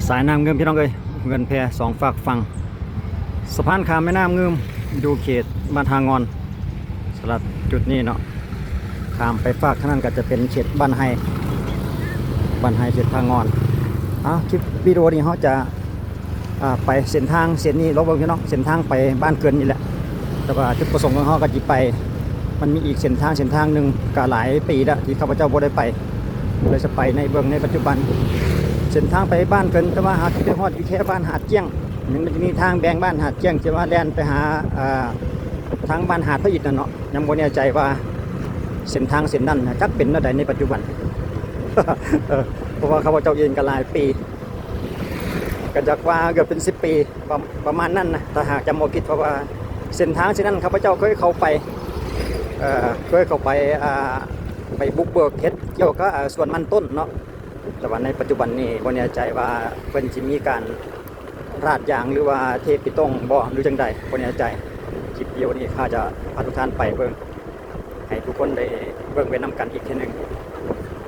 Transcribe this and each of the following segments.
ສາຍນ້ຳງື່ມ ພີ່ນ້ອງເອີຍ, ເຮືອນແພສອງຟາກຝັ່ງ ສະພານຂ້າມແມ່ນ້ຳງື່ມ ຢູ່ເຂດບ້ານທ່າງ່ອນ. ສຳລັບຈຸດນີ້ເນາະ ຂ້າມໄປຟາກທາງນັ້ນກໍຈະເປັນເຂດບ້ານໄຮ່ ບ້ານໄຮ່ເຂດທ່າງ່ອນ. ເອົາ ຄລິບວິດີໂອນີ້ເຮົາຈະ ອ່າ ໄປເສັ້ນທາງເສັ້ນນີ້ລອງເບິ່ງ ພີ່ນ້ອງ, ເສັ້ນທາງໄປບ້ານເກີນນີ້ແຫຼະ. ແຕ່ວ່າຈຸດປະສົງຂອງເຮົາກໍຊິໄປ ມັນມີອີກເສັ້ນທາງເສັ້ນທາງໜຶ່ງ ກໍຫຼາຍປີແລ້ວທີ່ຂ້າພະເຈົ້າບໍ່ໄດ້ໄປ ເລີຍຈະໄປໃນເບິ່ງໃນປັດຈຸບັນ. ເສັ້ນທາງໄປບ້ານເກີນ ແຕ່ວ່າຫາກໄປຮອດຢູ່ແຄ່ບ້ານຫາດກ້ຽງ. ມັນ ມັນຈະມີທາງແບ່ງບ້ານຫາດກ້ຽງ ທີ່ວ່າແລ່ນໄປຫາ ເອີ ທາງບ້ານຫາດພະອິດນັ້ນເນາະ. ຍັງບໍ່ແນ່ໃຈວ່າເສັ້ນທາງເສັ້ນນັ້ນຈັກເປັນແນວໃດໃນປັດຈຸບັນ ເອີ ເພາະວ່າຂ້າພະເຈົ້າເອງກໍຫຼາຍປີ ກໍຢາກວ່າເກືອບເປັນສິບປີ ປະ ປະມານນັ້ນນະ ຖ້າຫາກຈຳບໍ່ຜິດ, ເພາະວ່າເສັ້ນທາງເສັ້ນນັ້ນຂ້າພະເຈົ້າເຄີຍເຂົ້າໄປ ເອີ ເຄີຍເຂົ້າໄປ ອ່າ ໄປບຸກເບີກເຮັດກ່ຽວກັບ ອ່າ ສວນມັນຕົ້ນເນາະ. ແຕ່ວ່າໃນປັດຈຸບັນນີ້ບໍ່ແນ່ໃຈວ່າເພິ່ນຊິມີການລາດຢາງ ຫຼືວ່າເທເບຕົງບໍ່ ຫຼືຈັ່ງໃດ ບໍ່ແນ່ໃຈ. ຄລິບວິດີໂອນີ້ຂ້າຈະພາທຸກທ່ານໄປເບິ່ງ ໃຫ້ທຸກຄົນໄດ້ເບິ່ງໄປນຳກັນອີກເທື່ອໜຶ່ງ.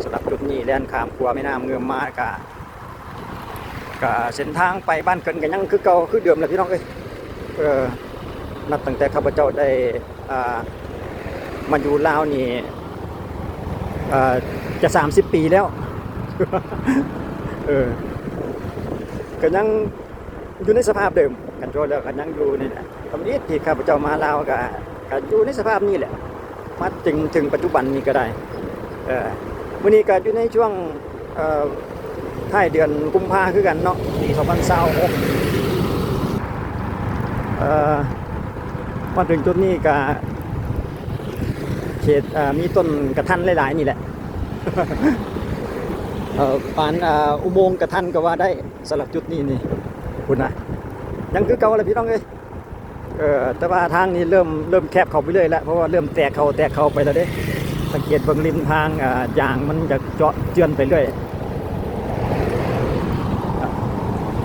ສຳລັບຈຸດນີ້ແລ່ນຂ້າມຂົວແມ່ນ້ຳງື່ມມາ ກະ ກະເສັ້ນທາງໄປບ້ານເກີນກໍຍັງຄືເກົ່າຄືເດີມແຫຼະ ພີ່ນ້ອງເອີຍ. ເອີ ນັບຕັ້ງແຕ່ຂ້າພະເຈົ້າໄດ້ ອ່າ ມາຢູ່ລາວນີ້ ເອີ ຈະສາມສິບປີແລ້ວ ເອີ ກໍຍັງຢູ່ໃນສະພາບເດີມ. ຄັນໂທດແລ້ວກໍຍັງຢູ່ນີ້ແຫຼະ. ທຳອິດທີ່ຂ້າພະເຈົ້າມາລາວກໍ ກໍຢູ່ໃນສະພາບນີ້ແຫຼະ ມາເຖິງ ເຖິງປັດຈຸບັນນີ້ກໍໄດ້. ເອີ ມື້ນີ້ກໍຢູ່ໃນຊ່ວງ ເອີ ທ້າຍເດືອນກຸມພາຄືກັນເນາະ ປີສອງພັນຊາວຫົກ. ເອີ ມາເຖິງຈຸດນີ້ກະເຂດ ເອີ ມີຕົ້ນກະທັນຫຼາຍໆນີ້ແຫຼະ ເອີ ປານ ເອີ ອຸໂມງກະທັນກໍວ່າໄດ້. ສຳລັບຈຸດນີ້ນີ້ ພຸ້ນນະ ຍັງຄືເກົ່າແຫຼະ ພີ່ນ້ອງເອີຍ. ເອີ ແຕ່ວ່າທາງນີ້ເລີ່ມ ເລີ່ມແຄບເຂົ້າໄປເລື້ອຍແລ້ວ ເພາະວ່າເລີ່ມແຕກເຂົ້າ ແຕກເຂົ້າໄປແລ້ວເດ້. ສັງເກດເບິ່ງລິມທາງ ອ່າ ຢາງມັນຈະເຈາະເຈື່ອນໄປເລື້ອຍ.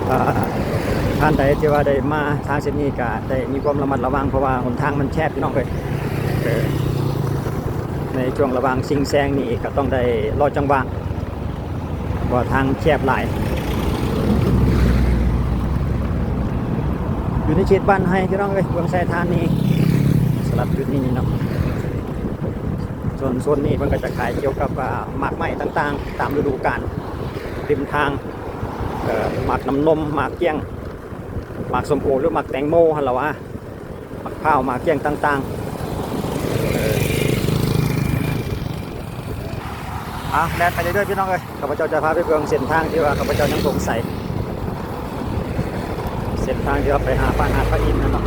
ອ່າ ທ່ານໃດທີ່ວ່າໄດ້ມາທາງເສັ້ນນີ້ ກະໄດ້ມີຄວາມລະມັດລະວັງ ເພາະວ່າຫົນທາງມັນແຄບ ພີ່ນ້ອງເອີຍ. ເອີ ໃນຊ່ວງລະຫວ່າງຊິງແຊງນີ້ກໍຕ້ອງໄດ້ລໍຈັງຫວະ ເພາະວ່າທາງແຄບຫຼາຍ. ຢູ່ໃນເຂດບ້ານໄຮ່ ພີ່ນ້ອງເອີຍ ເມືອງໄຊທານີ. ສຳລັບຈຸດນີ້ເນາະ ສ່ວນໂຊນນີ້ເພິ່ນກໍຈະຂາຍກ່ຽວກັບ ອ່າ ໝາກໄມ້ຕ່າງໆ ຕາມລະດູການ ລິມທາງ ເອີ ໝາກນ້ຳນົມ ໝາກກ້ຽງ ໝາກສົ້ມໂອ ຫຼືໝາກແຕງໂມຫັ້ນລະຫວາ ໝາກພ້າວ ໝາກກ້ຽງຕ່າງໆ. ເອີ ອ່ະ ແລ່ນໄປເລື້ອຍໆ ພີ່ນ້ອງເອີຍ. ຂ້າພະເຈົ້າຈະພາໄປເບິ່ງເສັ້ນທາງທີ່ວ່າຂ້າພະເຈົ້າຍັງສົງໄສ ເສັ້ນທາງທີ່ວ່າໄປຫາພະນາດພະອິນຫັ້ນເນາະ.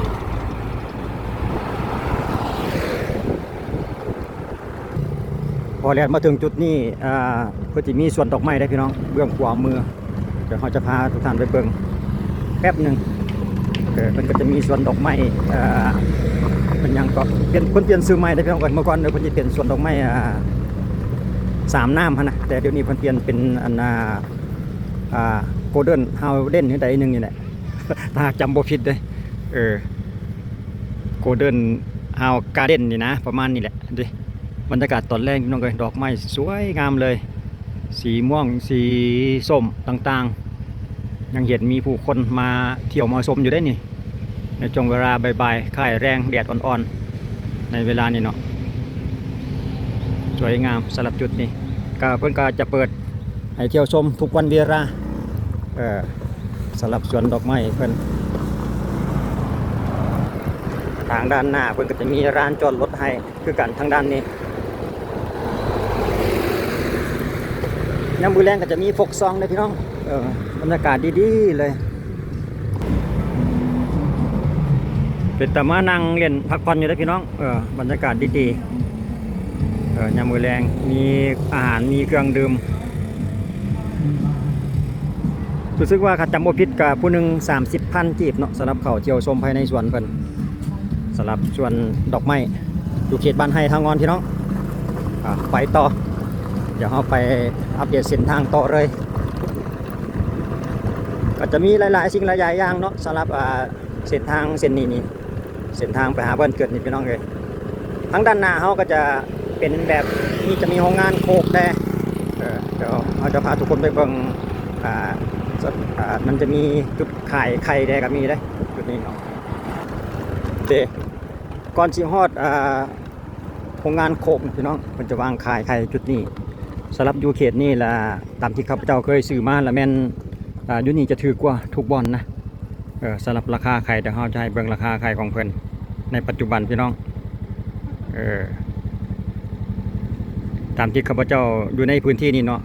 ພໍແລ່ນມາເຖິງຈຸດນີ້ ອ່າ ເພິ່ນຊິມີສວນດອກໄມ້ເດ້ ພີ່ນ້ອງ ເບື້ອງຂວາມື. ດຽວເຮົາຈະພາທຸກທ່ານໄປເບິ່ງແປັບໜຶ່ງ. ເອີ ເພິ່ນກໍຈະມີສວນດອກໄມ້ ເອີ ເປັນຫຍັງກໍ ປ່ຽນ ເພິ່ນປ່ຽນຊື່ໃໝ່ເດ້ ພີ່ນ້ອງເອີຍ. ເມື່ອກ່ອນເພິ່ນຊິເປັນສວນດອກໄມ້ ອ່າ ສາມນ້ຳຫັ້ນນະ ແຕ່ດຽວນີ້ເພິ່ນປ່ຽນເປັນ ອັນ ອ່າ ອ່າ Golden House Garden ໃດໜຶ່ງນີ້ແຫຼະ ຖ້າຫາກຈຳບໍ່ຜິດເດ້. ເອີ Golden House Garden ນີ້ນະ ປະມານນີ້ແຫຼະເດ້. ບັນຍາກາດຕອນແລງ ພີ່ນ້ອງເອີຍ ດອກໄມ້ສວຍງາມເລີຍ ສີມ່ວງ ສີສົ້ມຕ່າງໆ ຍັງເຫັນມີຜູ້ຄົນມາທ່ຽວມາຊົມຢູ່ເດ້ນີ້ ໃນຊ່ວງເວລາບ່າຍໆ ຄ້າຍແລງ ແດດອ່ອນໆ ໃນເວລານີ້ເນາະ. ສວຍງາມສຳລັບຈຸດນີ້ ກໍເພິ່ນກໍຈະເປີດໃຫ້ທ່ຽວຊົມທຸກວັນເວລາ ເອີ ສຳລັບສວນດອກໄມ້ເພິ່ນ. ທາງດ້ານໜ້າເພິ່ນກໍຈະມີລານຈອດລົດໃຫ້ ຄືກັນທາງດ້ານນີ້. ຍາມມື້ແລງກໍຈະມີຟອກຊອງເດ້ພີ່ນ້ອງ ເອີ ບັນຍາກາດດີໆເລີຍ ເປັນຕາມານັ່ງຫຼິ້ນພັກຜ່ອນຢູ່ເດ້ພີ່ນ້ອງ ເອີ ບັນຍາກາດດີໆ ເອີ ຍາມມື້ແລງມີອາຫານ ມີເຄື່ອງດື່ມ. ຮູ້ສຶກວ່າ ຄັນຈຳບໍ່ຜິດ ກະຜູ້ໜຶ່ງສາມສິບພັນກີບເນາະ ສຳລັບເຂົ້າທ່ຽວຊົມພາຍໃນສວນເພິ່ນ ສຳລັບສວນດອກໄມ້ ຢູ່ເຂດບ້ານໄຮ່ທ່າງ່ອນພີ່ນ້ອງ. ອ່າ ໄປຕໍ່ ດຽວເຮົາໄປອັບເດດເສັ້ນທາງຕໍ່ເລີຍ. ກໍຈະມີຫຼາຍໆສິ່ງຫຼາຍໆຢ່າງເນາະ ສຳລັບ ອ່າ ເສັ້ນທາງເສັ້ນນີ້ນີ້ ເສັ້ນທາງໄປຫາບ້ານເກີດນີ້ພີ່ນ້ອງເອີຍ. ທາງດ້ານໜ້າເຮົາກໍຈະເປັນແບບນີ້ ຈະມີໂຮງງານໂຄກແດ່. ເອີ ດຽວເຮົາຈະພາທຸກຄົນໄປເບິ່ງ ອ່າ ຈະ ອ່າ ມັນຈະມີຈຸດຂາຍໄຂ່ແດ່ກໍມີເດ້ ຈຸດນີ້ເນາະ ເດ້ ກ່ອນຊິຮອດ ອ່າ ໂຮງງານໂຄກພີ່ນ້ອງ ເພິ່ນຈະວາງຂາຍໄຂ່ຈຸດນີ້. ສຳລັບຢູ່ເຂດນີ້ລະ ຕາມທີ່ຂ້າພະເຈົ້າເຄີຍຊື້ມາລະແມ່ນ ອ່າ ຢູ່ນີ້ຈະຖືກກວ່າທຸກບ່ອນນະ. ເອີ ສຳລັບລາຄາໄຂ່ ດຽວເຮົາຈະໃຫ້ເບິ່ງລາຄາໄຂ່ຂອງເພິ່ນໃນປັດຈຸບັນພີ່ນ້ອງ. ເອີ ຕາມທີ່ຂ້າພະເຈົ້າຢູ່ໃນພື້ນທີ່ນີ້ເນາະ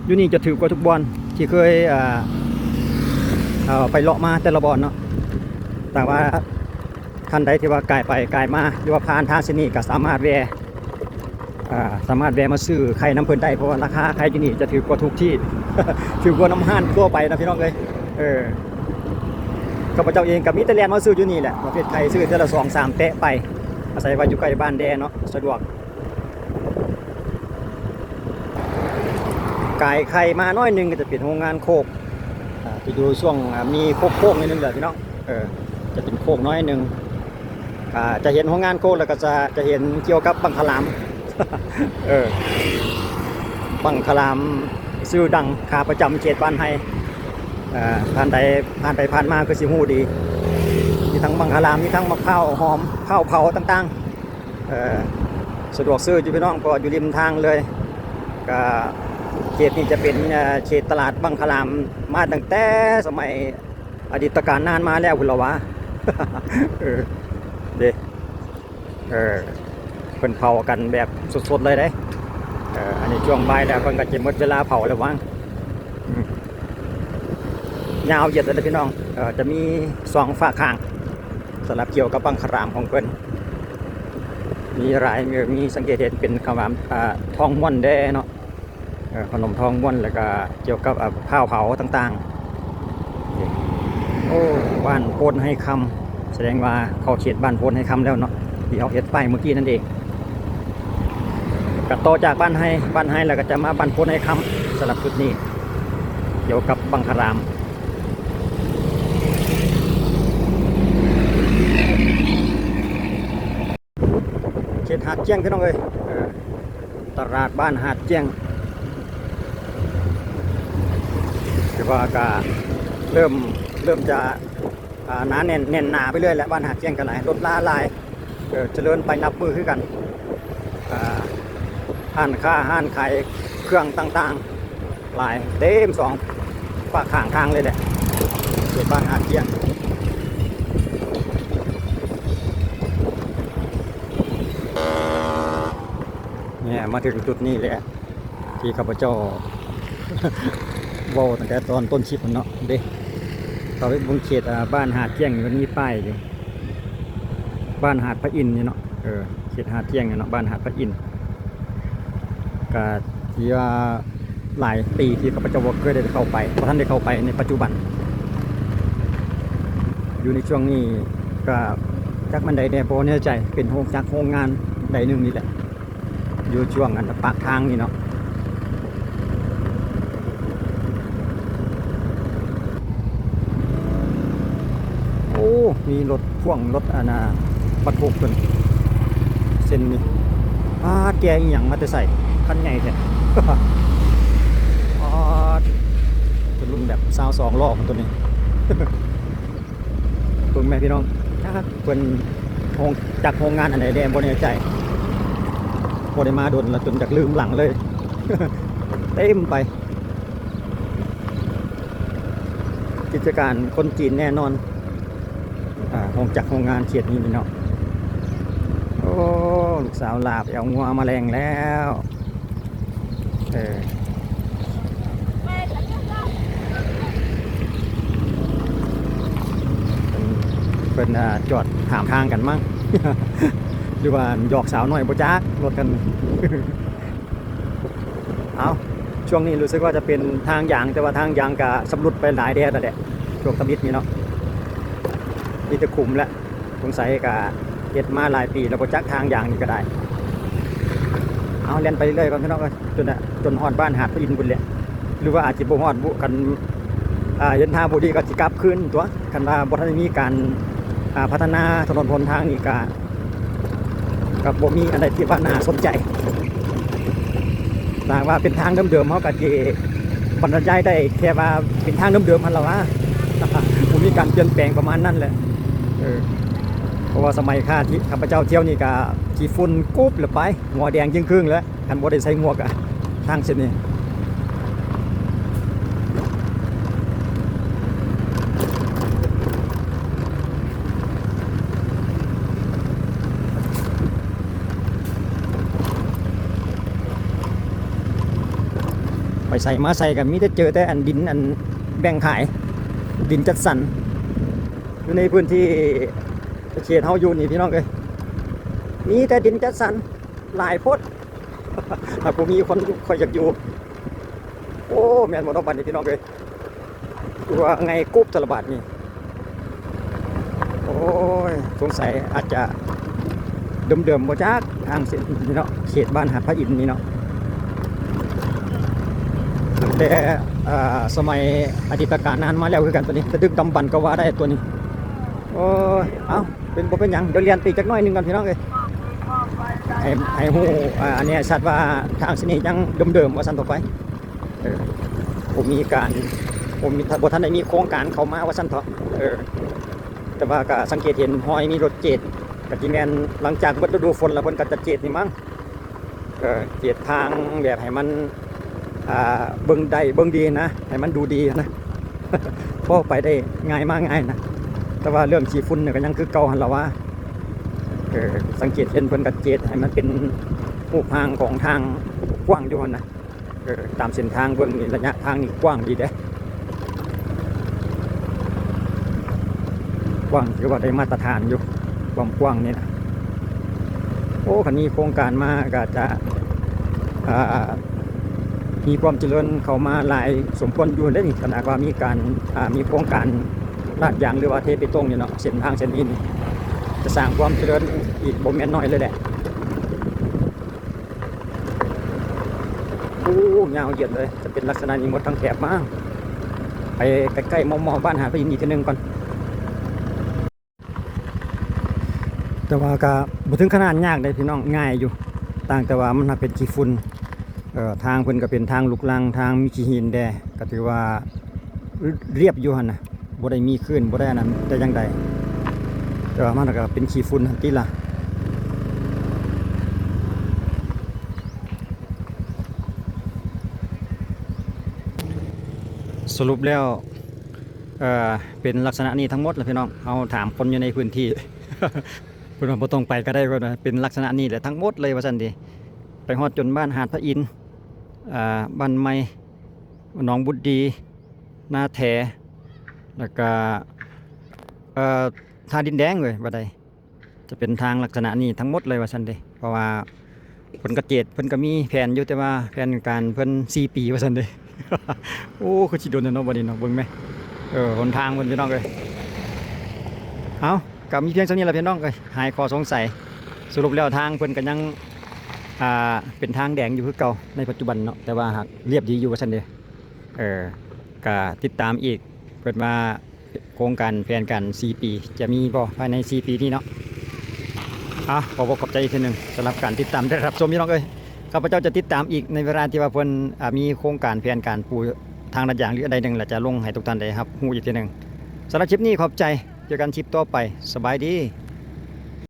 ຢູ່ນີ້ຈະຖືກກວ່າທຸກບ່ອນທີ່ເຄີຍ ອ່າ ເອີ ໄປເລາະມາແຕ່ລະບ່ອນເນາະ. ແຕ່ວ່າທ່ານໃດທີ່ວ່າກາຍໄປກາຍມາ ຫຼືວ່າຜ່ານທາງເສັ້ນນີ້ ກໍສາມາດແວ່ ອ່າ ສາມາດແວ່ມາຊື້ໄຂ່ນຳເພິ່ນໄດ້ ເພາະວ່າລາຄາໄຂ່ຢູ່ນີ້ຈະຖືກກວ່າທຸກທີ່ ຖືກກວ່ານຳຮ້ານທົ່ວໄປນະພີ່ນ້ອງເອີຍ. ເອີ ຂ້າພະເຈົ້າເອງກໍມີແຕ່ແລ່ນມາຊື້ຢູ່ນີ້ແຫຼະ ປະເພດໄຂ່ ຊື້ເທື່ອລະສອງສາມແຕະໄປ ອາໄສວ່າຢູ່ໃກ້ບ້ານແດ່ເນາະ ສະດວກ. ກາຍໄຂ່ມາໜ້ອຍໜຶ່ງກໍຈະເປັນໂຮງງານໂຄກ ອ່າ ທີ່ຢູ່ຊ່ວງ ອ່າ ມີໂຄກໆ ໜ້ອຍໜຶ່ງແຫຼະພີ່ນ້ອງ. ເອີ ຈະເປັນໂຄກໜ້ອຍໜຶ່ງ ອ່າ ຈະເຫັນໂຮງງານໂຄກ ແລ້ວກໍຈະ ຈະເຫັນກ່ຽວກັບບັ້ງຄະລາມ ເອີ ບັ້ງຄະລາມຊື່ດັງຂາປະຈຳເຂດບ້ານໄຮ່. ເອີ ທ່ານໃດຜ່ານໄປຜ່ານມາຄືຊິຮູ້ດີ ມີທັງບັ້ງຄະລາມ ມີທັງໝາກພ້າວຫອມ ພ້າວເຜົາຕ່າງໆ. ເອີ ສະດວກຊື້ຢູ່ພີ່ນ້ອງ ເພາະວ່າຢູ່ລິມທາງເລີຍ. ກະເຂດນີ້ຈະເປັນ ເອີ ເຂດຕະຫຼາດບັ້ງຄະລາມມາຕັ້ງແຕ່ສະໄໝອະດີດຕະການນານມາແລ້ວພຸ້ນລະຫວາ. ເອີ ເດ້ ເອີ ເພິ່ນເຜົາກັນແບບສົດໆ ເລີຍເດ້. ເອີ ອັນນີ້ຊ່ວງບ່າຍແລ້ວ ເພິ່ນກໍຈະໝົດເວລາເຜົາແລ້ວຫວາ. ອືມ ຍາວເຢັດເລີຍພີ່ນ້ອງ. ເອີ ຈະມີສອງຝາກຂ້າງ ສຳລັບກ່ຽວກັບບັ້ງຄະລາມຂອງເພິ່ນ ມີຫຼາຍ ເອີ ມີ ສັງເກດເຫັນເປັນຄຳວ່າ ອ່າ ທອງມ້ວນແດ່ເນາະ. ເອີ ຂະໜົມທອງມ້ວນ ແລ້ວກະກ່ຽວກັບ ອ່າ ພ້າວເຜົາຕ່າງໆ. ໂອ້ ບ້ານໂພນໄຮຄຳ ສະແດງວ່າເຂົ້າເຂດບ້ານໂພນໄຮຄຳແລ້ວເນາະ ທີ່ເຮົາເຫັນປ້າຍເມື່ອກີ້ນັ້ນເອງ. ກະຕໍ່ຈາກບ້ານໄຮ ບ້ານໄຮ ແລ້ວກະຈະມາບ້ານໂພນໄຮຄຳ. ສຳລັບຈຸດນີ້ກ່ຽວກັບບັ້ງຄະລາມ ເຂດຫາດຈຽງພີ່ນ້ອງເອີຍ. ເອີ ຕະຫຼາດບ້ານຫາດຈຽງ ຖືວ່າກະເລີ່ມ ເລີ່ມຈະ ອ່າ ໜາແໜ້ນ ແໜ້ນໜາໄປເລື້ອຍແຫຼະ. ບ້ານຫາດຈຽງກໍຫຼາຍ ລົດລາຫຼາຍ ເອີ ຈະເລີນໄປນັບມື້ຄືກັນ. ອ່າ ຮ້ານຄ້າ ຮ້ານຂາຍເຄື່ອງຕ່າງໆ ຫຼາຍເຕັມສອງຟາກຂ້າງທາງເລີຍແຫຼະ ເຂດບ້ານຫາດຈຽງ. ເນຍ ມາເຖິງຈຸດນີ້ແຫຼະ ທີ່ຂ້າພະເຈົ້າເວົ້າຕັ້ງແຕ່ຕອນຕົ້ນຄລິບຫັ້ນເນາະ ເດ້ ເຂົ້າໄປເບິ່ງເຂດ ອ່າ ບ້ານຫາດຈຽງ ມັນມີປ້າຍຢູ່ ບ້ານຫາດພະອິນນີ້ເນາະ. ເອີ ເຂດຫາດຈຽງນີ້ເນາະ ບ້ານຫາດພະອິນ ກະຖືວ່າຫຼາຍປີທີ່ຂ້າພະເຈົ້າບໍ່ເຄີຍໄດ້ເຂົ້າໄປ ບໍ່ທັນໄດ້ເຂົ້າໄປໃນປັດຈຸບັນ. ຢູ່ໃນຊ່ວງນີ້ກະຈັກແມ່ນໃດແດ່ ບໍ່ແນ່ໃຈ ເປັນໂຮງຈັກໂຮງງານໃດໜຶ່ງນີ້ແຫຼະ ຢູ່ຊ່ວງອັນປາກທາງນີ້ເນາະ. ໂອ້ ມີລົດພ່ວງ ລົດອັນນ່າ ບັນທຸກເພິ່ນ ເສັ້ນນີ້ ປາດ ແກ່ອີ່ຫຍັງມາແຕ່ໃສ ຄັນໃຫຍ່ແທ້ ປາດ ເປັນລຸ້ນແບບຊາວສອງລໍ້ໂຕນີ້. ເບິ່ງແມ່ພີ່ນ້ອງ ຈັກເພິ່ນໂຮງຈັກໂຮງງານອັນໃດແດ່ບໍ່ແນ່ໃຈ ບໍ່ໄດ້ມາດົນລະຈົນຢາກລືມຫຼັງເລີຍ ເຕັມໄປ ກິດຈະການຄົນຈີນແນ່ນອນ. ອ່າ ໂຮງຈັກໂຮງງານເຂດນີ້ເນາະ. ໂອ້ ລູກສາວຫຼ້າໄປເອົາງົວມາແລ່ງແລ້ວ. ເອີ ເພິ່ນ ເພິ່ນ ອ່າ ຈອດຖາມທາງກັນມັ້ງ ຫຼືວ່າຢອກສາວນ້ອຍບໍ່ຈັກ ລົດຄັນ ເອົ້າ ຊ່ວງນີ້ຮູ້ສຶກວ່າຈະເປັນທາງຢາງ ແຕ່ວ່າທາງຢາງກະຊຳລຸດໄປຫຼາຍແດ່ແລ້ວແຫຼະ ຊ່ວງທຳອິດນີ້ເນາະ ມີແຕ່ຂຸມແຫຼະ. ສົງໄສກະເຮັດມາຫຼາຍປີແລ້ວບໍ່ຈັກ ທາງຢາງນີ້ກະໄດ້. ເອົາ ແລ່ນໄປເລື້ອຍໆກ່ອນພີ່ນ້ອງເອີຍ ຈົນ ຈົນຮອດບ້ານຫາດພະອິນພຸ້ນແຫຼະ ຫຼືວ່າອາດຊິບໍ່ຮອດບຸ ຄັນ ອ່າ ເຫັນທ່າບໍ່ດີກະຊິກັບຄືນຕົວະ ຄັນວ່າບໍ່ທັນໄດ້ມີການ ອ່າ ພັດທະນາຖະໜົນຫົນທາງນີ້ກະ ກະບໍ່ມີອັນໃດທີ່ວ່າໜ້າສົນໃຈ. ຖ້າຫາກວ່າເປັນທາງເດີມໆ ເຮົາກະຊິ ບັນຍາຍໄດ້ແຄ່ວ່າເປັນທາງເດີມໆຫັ້ນລະຫວາ ບໍ່ມີການປ່ຽນແປງປະມານນັ້ນແຫຼະ. ເອີ ເພາະວ່າສະໄໝຂ້າທີ່ຂ້າພະເຈົ້າທ່ຽວນີ້ກະຂີ້ຝຸ່ນກຸບແລ້ວໄປ ຫົວແດງຈຶ່ງຄຶ່ງແລ້ວ ຄັນບໍ່ໄດ້ໃສ່ໝວກກະ ທາງເສັ້ນນີ້ ໄປໃສມາໃສກະມີແຕ່ເຈີແຕ່ອັນດິນອັນແບ່ງຂາຍ ດິນຈັດສັນ ຢູ່ໃນພື້ນທີ່ເຂດເຮົາຢູ່ນີ້ພີ່ນ້ອງເອີຍ ມີແຕ່ດິນຈັດສັນຫຼາຍໂພດ ຫາກບໍ່ມີຄົນຂ້ອຍຢາກຢູ່. ໂອ້ ແມ່ນບໍ່ເນາະບັດນີ້ພີ່ນ້ອງເອີຍ ຄືວ່າໄງກຸບແຕ່ລະບາດນີ້. ໂອ້ຍ ສົງໄສອາດຈະເດີມໆບໍ່ຈັກ ທາງເສັ້ນນີ້ເນາະ ເຂດບ້ານຫາດພະອິນນີ້ເນາະ ຕັ້ງແຕ່ ເອີ ສະໄໝອະດີດຕະການນານມາແລ້ວຄືກັນ ຕົວນີ້ ສະດຶກດຳບັນກໍວ່າໄດ້ຕົວນີ້. ໂອ້ຍ ເອົ້າ ເປັນ ບໍ່ເປັນຫຍັງ ດຽວລຽນໄປອີກຈັກໜ້ອຍໜຶ່ງກ່ອນພີ່ນ້ອງເອີຍ ໃຫ້ ໃຫ້ຮູ້ ອາ ອັນນີ້ໃຫ້ຊັດວ່າທາງເສັ້ນນີ້ຍັງເດີມໆວ່າຊັ້ນຕໍ່ໄປ. ເອີ ບໍ່ມີການ ບໍ່ມີ ບໍ່ທັນໄດ້ມີໂຄງການເຂົ້າມາວ່າຊັ້ນເຖາະ. ເອີ ແຕ່ວ່າກະສັງເກດເຫັນຮອຍມີລົດເຈດ ກະຊິແມ່ນຫຼັງຈາກເບິດລະດູຝົນລະເພິ່ນກະຈະເຈດນີ້ມັ້ງ. ເອີ ເຈດທາງແບບໃຫ້ມັນ ອ່າ ເບິ່ງໄດ້ເບິ່ງດີນະ ໃຫ້ມັນດູດີນະ ພໍໄປໄດ້ງ່າຍມາງ່າຍນະ ແຕ່ວ່າເລື່ອງຂີ້ຝຸ່ນນີ້ກະຍັງຄືເກົ່າຫັ້ນລະຫວາ. ເອີ ສັງເກດເຫັນເພິ່ນກະເຈດໃຫ້ມັນເປັນຮູບຮ່າງຂອງທາງກວ້າງຢູ່ຫັ້ນນະ. ເອີ ຕາມເສັ້ນທາງເບິ່ງນີ້ ໄລຍະທາງນີ້ກວ້າງດີເດ້ ກວ້າງ ຖືວ່າໄດ້ມາດຕະຖານຢູ່ ຄວາມກວ້າງນີ້ນະ. ໂອ້ ຄັນມີໂຄງການມາກະຈະ ອ່າ ມີຄວາມຈະເລີນເຂົ້າມາຫຼາຍສົມຄວນຢູ່ເດ້ນີ້ ຄັນຫາກວ່າມີການ ອ່າ ມີໂຄງການລາດຢາງ ຫຼືວ່າເທເປຕົງນີ້ເນາະ ເສັ້ນທາງເສັ້ນນີ້ນີ້ ຈະສ້າງຄວາມຈະເລີນອີກບໍ່ແມ່ນໜ້ອຍເລີຍແຫຼະ. ໂອ້ ຍາວຢຽດເລີຍ ຈະເປັນລັກສະນະນີ້ໝົດທັງແຖບມາ. ໄປໃກ້ໆມໍ່ໆ ບ້ານຫາດພະອິນອີກເທື່ອໜຶ່ງກ່ອນ ແຕ່ວ່າກະບໍ່ເຖິງຂະໜາດຍາກເດ້ພີ່ນ້ອງ ງ່າຍຢູ່ ຕ່າງແຕ່ວ່າມັນຫາກເປັນຂີ້ຝຸ່ນ. ເອີ ທາງເພິ່ນກະເປັນທາງລູກລັງ ທາງມີຂີ້ຫີນແດ່ ກະຖືວ່າລຽບຢູ່ຫັ້ນນະ. ບໍ່ໄດ້ມີຄື້ນ ບໍ່ໄດ້ອັນນັ້ນແຕ່ຢ່າງໃດ ແຕ່ວ່າມັນກະເປັນຂີ້ຝຸ່ນຫັ້ນຕິລະ. ສະຫຼຸບແລ້ວ ເອີ ເປັນລັກສະນະນີ້ທັງໝົດລະພີ່ນ້ອງ. ເຮົາຖາມຄົນຢູ່ໃນພື້ນທີ່ ເພິ່ນວ່າບໍ່ຕ້ອງໄປກະໄດ້ ເພິ່ນວ່າເປັນລັກສະນະນີ້ແຫຼະທັງໝົດເລີຍວ່າຊັ້ນເດ. ໄປຮອດຈົນບ້ານຫາດພະອິນ ອ່າ ບ້ານໃໝ່ ໜອງບຸດດີ ນາແຖ ແລ້ວກະ ເອີ ທ່າດິນແດງເວີຍ ວ່າໄດ້ ຈະເປັນທາງລັກສະນະນີ້ທັງໝົດເລີຍວ່າຊັ້ນເດ. ເພາະວ່າເພິ່ນກະເຈດ ເພິ່ນກະມີແຜນຢູ່ ແຕ່ວ່າແຜນການເພິ່ນສີ່ປີວ່າຊັ້ນເດ. ໂອ້ ຄືຊິດົນແທ້ເນາະບັດນີ້ເນາະ ເບິ່ງແມ ເອີ ຫົນທາງເພິ່ນພີ່ນ້ອງເອີຍ. ເອົ້າ ກະມີພຽງສ່ຳນີ້ລະພີ່ນ້ອງເອີຍ ຫາຍຂໍ້ສົງໄສ. ສະຫຼຸບແລ້ວທາງເພິ່ນກະຍັງ ອ່າ ເປັນທາງແດງຢູ່ຄືເກົ່າໃນປັດຈຸບັນເນາະ ແຕ່ວ່າຫາກລຽບດີຢູ່ວ່າຊັ້ນເດ. ເອີ ກະຕິດຕາມອີກ ເພິ່ນວ່າໂຄງການແຜນການສີ່ປີ ຈະມີບໍ່ພາຍໃນສີ່ປີນີ້ເນາະ. ອ່າ ຂໍບອກຂອບໃຈອີກເທື່ອໜຶ່ງສຳລັບການຕິດຕາມ ແລະ ຮັບຊົມພີ່ນ້ອງເອີຍ. ຂ້າພະເຈົ້າຈະຕິດຕາມອີກໃນເວລາທີ່ວ່າເພິ່ນ ອ່າ ມີໂຄງການແຜນການປູທາງລາດຢາງ ຫຼື ອັນໃດໜຶ່ງ ແລະ ຈະລົງໃຫ້ທຸກທ່ານໄດ້ຮັບຮູ້ອີກເທື່ອໜຶ່ງ. ສຳລັບຄລິບນີ້ຂອບໃຈ ເຈີກັນຄລິບຕໍ່ໄປ ສະບາຍດີ.